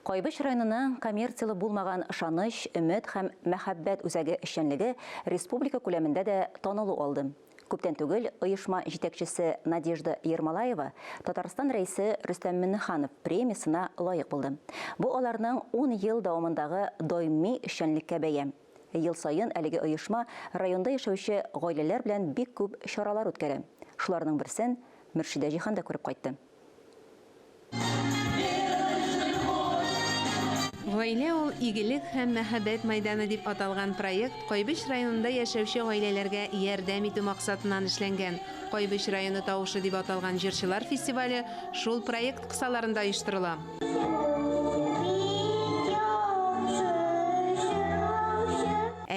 Кайбыч районының коммерцияле булмаган Ышаныч, өмет һәм мәхәббәт үзәге эшчәнлеге республика күләмендә дә танылу алды. Күптән түгел оешма җитәкчесе Надежда Ермолаева Татарстан Рәисе Рөстәм Миңнеханов премиясенә лаек булды. Бу аларның ун ел дәвамындагы даими эшчәнлеккә бәя. Ел саен әлеге оешма районда яшәүче гаиләләр белән бик күп чаралар үткәрә. Шуларның берсен Мөршидә Җиһан да күреп кайтты. Гаилә ул, игелек һәм мәхәббәт мәйданы дип аталган проект Кайбыч районында яшәүче гаиләләргә ярдәм итү максатыннан эшләнгән. Кайбыч районы тавышы дип аталган җырчылар фестивале шул проект кысаларында оештырыла.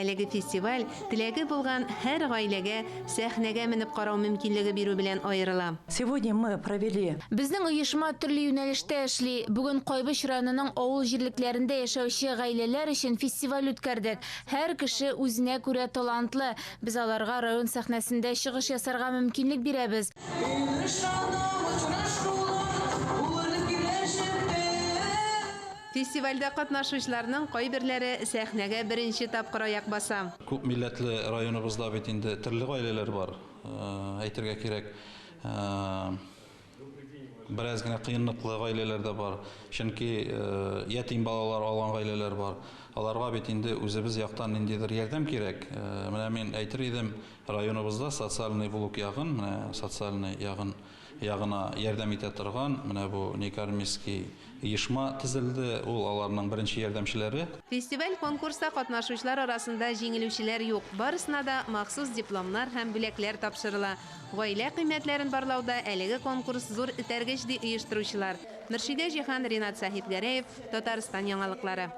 Әлеге фестиваль теләге булган һәр гаиләгә сәхнәгә менеп карау мөмкинлеге бирү белән аерыла. Сегодня мы провели. Безнең оешма төрле юнәлештә эшли. Бүген Кайбыч районының авыл җирлекләрендә яшәүче гаиләләр өчен фестиваль үткәрдек. Һәр кеше үзенә күрә талантлы. Без аларга район сәхнәсендә чыгыш ясарга мөмкинлек бирәбез. Фестивальдә катнашучыларның кайберләре сәхнәгә беренче тапкыр аяк баса. Күп милләтле районыбызда бит инде төрле гаиләләр бар. Әйтергә кирәк, бераз генә кыенлыклы гаиләләр дә бар. Чөнки ятим балалар алган гаиләләр бар. Аларга бит инде үзебез яктан ниндидер ярдәм кирәк. Менә мин әйтер идем, Районыбызда социальный блок ягын, менә социальный ягын ягына ярдәм итә торган менә бу некоммерческий оешма төзелде, ул аларның беренче ярдәмчеләре. Фестиваль-конкурста катнашучылар арасында җиңелүчеләр юк, барысына да махсус дипломнар һәм бүләкләр тапшырыла. Гаилә кыйммәтләрен барлауда әлеге конкурс зур этәргеч, ди оештыручылар. Мөршидә Җиһан, Ринат Сәхипгәрәев, Татарстан яңалыклары.